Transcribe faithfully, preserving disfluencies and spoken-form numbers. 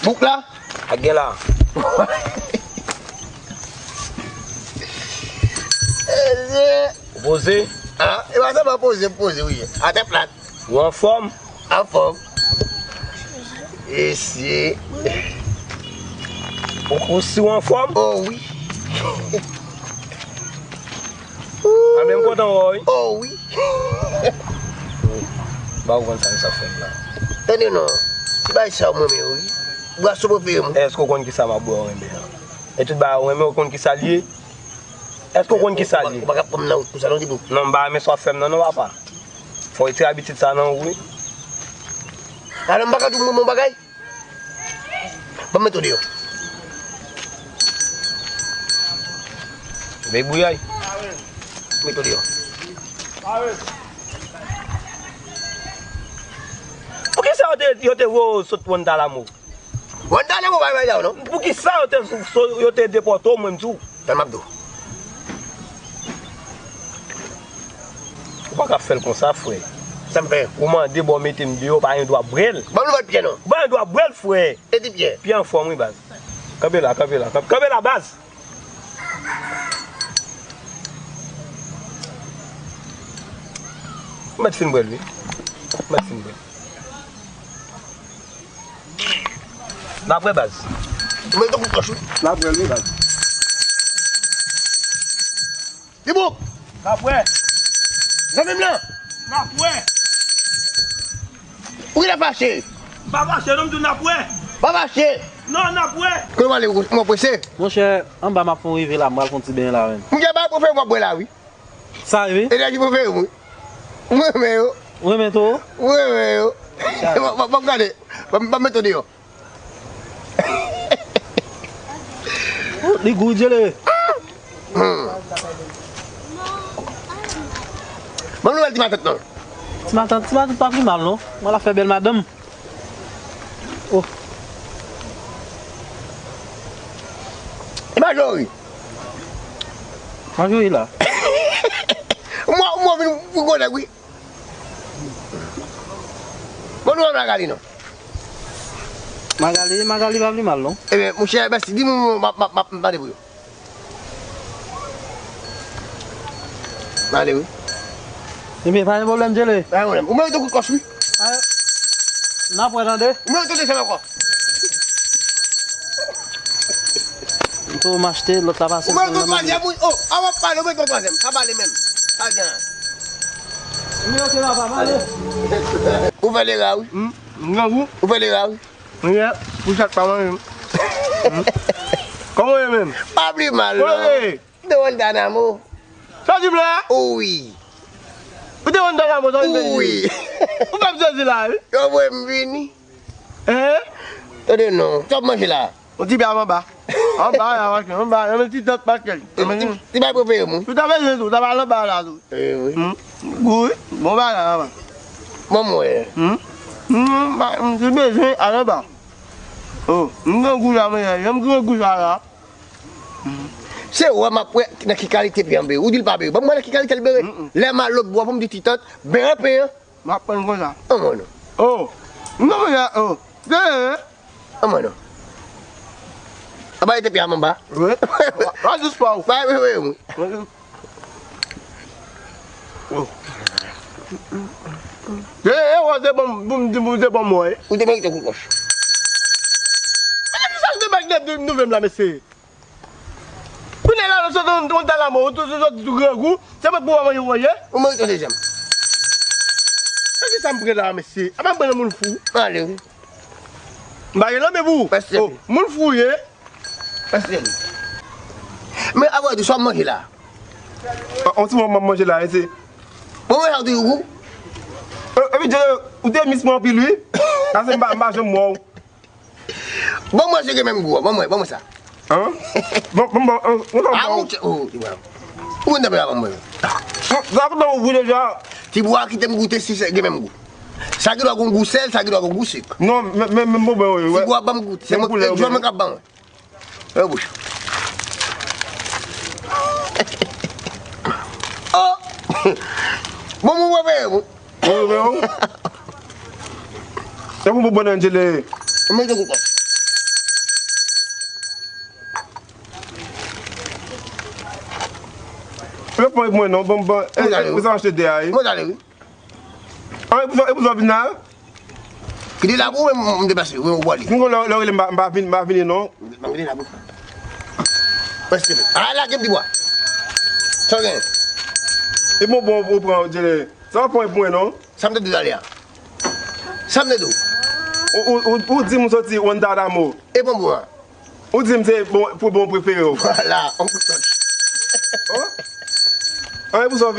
Bouk la? Ak gen la. Ou poze? Ah, e pa sèlman poze, poze, wi. Atè plat. Ou anfòm? Anfòm. Mesye. Ou, ou si ou anfòm? Oh, wi. A, men m kontan wè w, wi. Oh, wi. Ba ou konn sa, sa fè m la. Tande non. Ti bagay sa, mwen, men, wi. Bwason prefere m. Èske w konn ki sa m ap bwè w renmen an? E tout bagay ou renmen, ou konn ki sa l ye? Èske w konn ki sa l ye? Ou pa ka pran m nan wout konsa, non, Dibou. Non, m pa renmen sa w ap fè m nan, non, papa. Fò w retire abitid sa nan ou, wi. Alò, m pa ka di w mwen bon bagay? Ban m mete w deyò. Vey bouyay. Mete w deyò. Poukisa yo te, yo te voye w sot Guantanamo? Guantanamo pa bay la, non. Poukisa yo te, yo te depòte w, mwen, m di w? Sa m ap di w. Ou pa ka fè l konsa, frè. Sa m fè? Ou mande bò mete m deyò, ou pa gen dwa bwè l. Ban m lòt pyè non. Ou pa gen dwa bwè l, frè. E ti pyè. Pyè anfòm, wi, baz. Kanpe la, kanpe la, kanpe, kanpe la, baz. Ou mèt fin bwè l, wi. Ou mèt fin bwè l. N ap wè, baz. Ou mèt tankou kòch, wi. N ap wè l, wi, baz. Dibou! N ap wè. Zanmi m lan! N ap wè. Ou genlè fache. M pa fache non, m di w n ap wè. Pa fache. Non, n ap wè. Kote w ale, ou prese? Monchè, anba m ap fè yon rive la, m pral fè yon ti benyen la menm. Monchè, bay prefere m w ap bwè la, wi. Sa rive? Enèji prefere m, wi. Mwen renmen yo. Ou renmen tou? Mwen renmen yo. Sa. Ban m gade. Ban m mete w deyò. Li gou, Djele. Hmm. Ban m nouvèl ti matant non. Ti matant, ti matant pa pi mal non. Mwen la fè bèl madanm. Oh. E Majori. Majori la. Mwen, mwen vin pou konnen wi. Bon, nou wè Magali non. Magali, Magali pa pi mal non. Ebyen, monchè, mèsi. Di moun m ap, m ap, m ap pale pou yo. Male wi. Ebyen, pa gen pwoblèm, Djele. Pa gen pwoblèm. Ou merite yon kout kòch wi. N ap wè tande. Ou merite yon dezyèm ankò. M tou m achte, lòt la pase. Ou merite yon twazyèm wi. Oh, avan pale, ou merite yon twazyèm. Pa pale menm. Pa gen. Ou fè lera wi. M grangou. Ou fè lera wi. Mwen, pou chat pa manje m. Kòman w ye menm? Pa pi mal non. Ou te Guantanamo? Sa w di m la? Wi. Ou te Guantanamo, sa w vin fè isit? Wi. Ou fè m sezi la wi. Yo voye m vini. Hein? Tande non. Sa w ap manje la? Yon ti bè anba. Anba la, anba, anba, yon ti tant Michael. Ti bay prefere m wi. Ou ta bezwen tou, ou ta pral anba la tou. Wi. Gou wi. Bon bagay anba. Bon mwen. M te bezwen al anba. Oh, m grangou la mwen, janm grangou sa la. Se wè m ap wè nan ki kalite pye an bere. Ou di l pa bere. Ban m wè nan ki kalite l bere. Lè m al lòt bò pou m di ti tant, bere pen an. M ap pran konsa. An mwen non. Oh, m nan manje, oh. Anmwe non. Anba ete pye a m anba. Wi. Pa jis pa ou. Pa wi wi wi. Ye ye wè se bon pou m di pou se bon mwen. Ou te merite kout wòch. Mwen te di sa m te bak de nouvèm la mesye. Kounye a la nou sot yon ta lanmò, ou tou sot tou grangou, se mwen k pou w manje w manje. Ou merite yon dezyèm. Sa ki sa m pran la mesye? Apa m pran nan moun fou? Ale wi. M pa gen lanmen pou ou. Mèsi. Oh, moun fou ye. Mèsi. Men avè di sa w manje la. On ti moman m manje la, ese. Bon mwen sa w toujou gou. Epi Djele, ou te mis mwen anpil wi. Ase m pa m pa janm wè w. Ban mwen se gen menm gou an, ban mwen, ban mwen sa. Hein? Bon, bon, bon, euh, bon, bon. Ah, ou, ou, ou konn tanpe la ban mwen. Sa kontan ou gou deja. Ti bwa kite m goute si se gen menm gou. Sa gen dwa gon gou sèl, sa gen dwa gon gou sik. Non, men, men, men, bon, ben, wi, ti bwa ban m goute. Se mwen, se mwen k ap ban mwen. Yo bouch. Oh! Bon, bon, bon, bon. Ou renmen w? Se pou bon Angele. Ou mete koukòs. Yo pran pou mwen non, bon, bon. E, e, sa achte de a, wi. Mwen ale, wi. An, e pou sa, e pou sa vin la? Kite la pou mwen, m deplase, mwen ou ale. Mwen lè, lè rele m pa, m pa vin, m pa vini non. M kite la pou. Mwen se. A, lage m pi bwa. Sa w gen? E bon, bon, ou pran, Jele. Sa w pran pou mwen non? Sa m te di w ale a? Sa m te di w? Ou, ou, ou, ou di m ou soti Guantanamo. E bon, bon. Ou di m se bon, pou bon prefere w. Vwala, on pou sòt. Oh? An, e pou sa w